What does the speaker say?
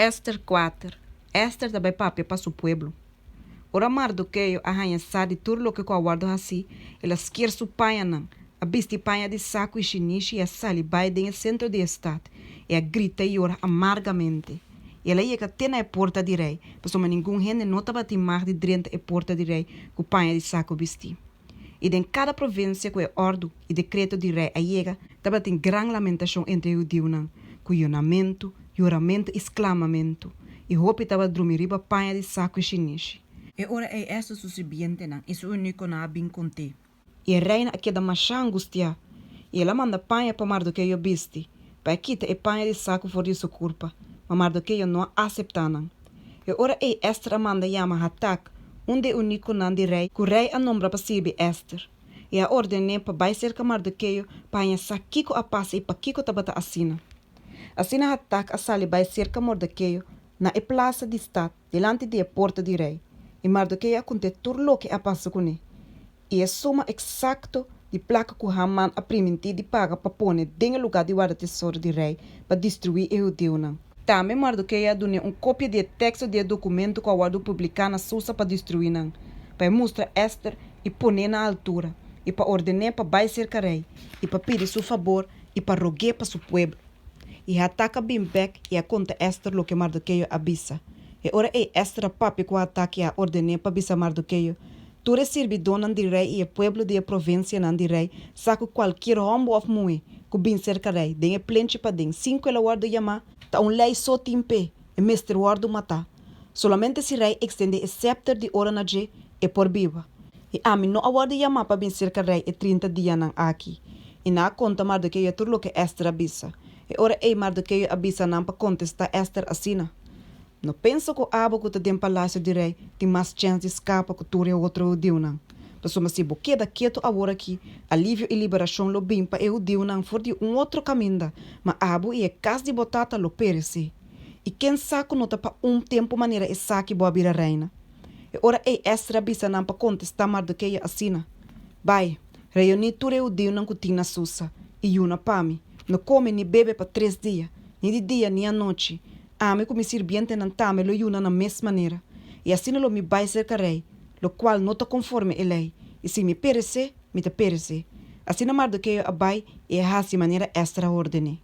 Ester kuater, Ester ta bai papia pa su pueblo. Ora Mardokeo a haña sa di tur loke ku a wòrdu hasí, el a sker su pañanan, a bisti paña di saku i shinishi i a sali bai den e sentro di e stat, i a grita i yora amargamente. I el a yega te na e porta di rei, pasobra ningun hende no tabatin mag di drenta e porta di rei ku paña di saku bistí. I den kada provinsia ku e òrdu i dekreto di rei a yega, tabatin gran lamentashon entre e hudiunan, ku yonamentu, yoramentu i sklamamentu, i hopi tabata drumi riba paña di saku i shinishi. E ora ei Ester su sirbientenan i su unikonan a bin kont'é. I e reina a keda masha angustiá, i el a manda paña pa Mardokeo bisti, pa e kita e paña di saku for di su kurpa, ma Mardokeo no a aseptá nan. E ora ei Ester a manda yama Hatak, un di e unikonan di rei ku rei a nombra pa sirbi Ester, i a orden'é pa bai serka Mardokeo pa haña sa kiko a pasa i pakiko tabata asina. Asina Hatak a sali bai serka Mordokeo na e plasa di stat dilanti di e porta di rei, i Mardokeo a kont'é tur loke a pasa kuné. I e suma eksakto di plaka ku Haman a primintí di paga pa pone den e lugá di warda tesoro di rei pa destruí e hudiunan. Tambe Mardokeo a dun'é un kopia di e teksto di e dokumentu ku a wòrdu publiká na Susa pa destruí nan, pa e mustra Ester i pon'é na altura, i pa orden'é pa bai serka rei, i pa pidi su fabor i pa rog'é pa su pueblo. I Hatak a bin bèk i a konta Ester loke Mardokeo a bisa. E ora ei Ester a papia ku Hatak i a orden'é pa bisa Mardokeo, Tur e sirbidónan di rei i e pueblo di e provinsianan di rei sa ku kualkier hòmber òf muhé ku bin serka rei den e plenchi paden sin ku el a wòrdu yamá, ta un lei so tin p'e, e mester wòrdu matá. Solamente si rei ekstendé e sèpter di oro na dje, e por biba. I ami no a wòrdu yamá pa bin serka rei e trinta dianan aki. I nan a konta Mardokeo tur loke Ester a bisa. E ora ei Mardokeo a bisa nan pa kontestá Ester asina, No pensa ku abo ku ta den palasio di rei tin mas chèns di skapa ku tur e otro hudiunan. Pasobra si bo keda ketu aworakí, alivio i liberashon lo bin pa e hudiunan for di un otro kaminda, ma abo i e kas di bo tata lo peresé. I ken sa ku no ta pa un tempu manera esaki bo a bira reina? E ora ei Ester a bisa nan pa kontestá Mardokeo asina, Bai, reuní tur e hudiunan ku tin na Susa, i yuna pa mi. No kome ni bebe pa tres dia, ni di dia ni anochi. Ami ku mi sirbientenan tambe lo yuna na mes manera. I asina lo mi bai serka rei, lokual no ta konforme e lei, i si mi peresé, mi ta peresé. Asina Mardokeo a bai i a hasi manera Ester a orden'é.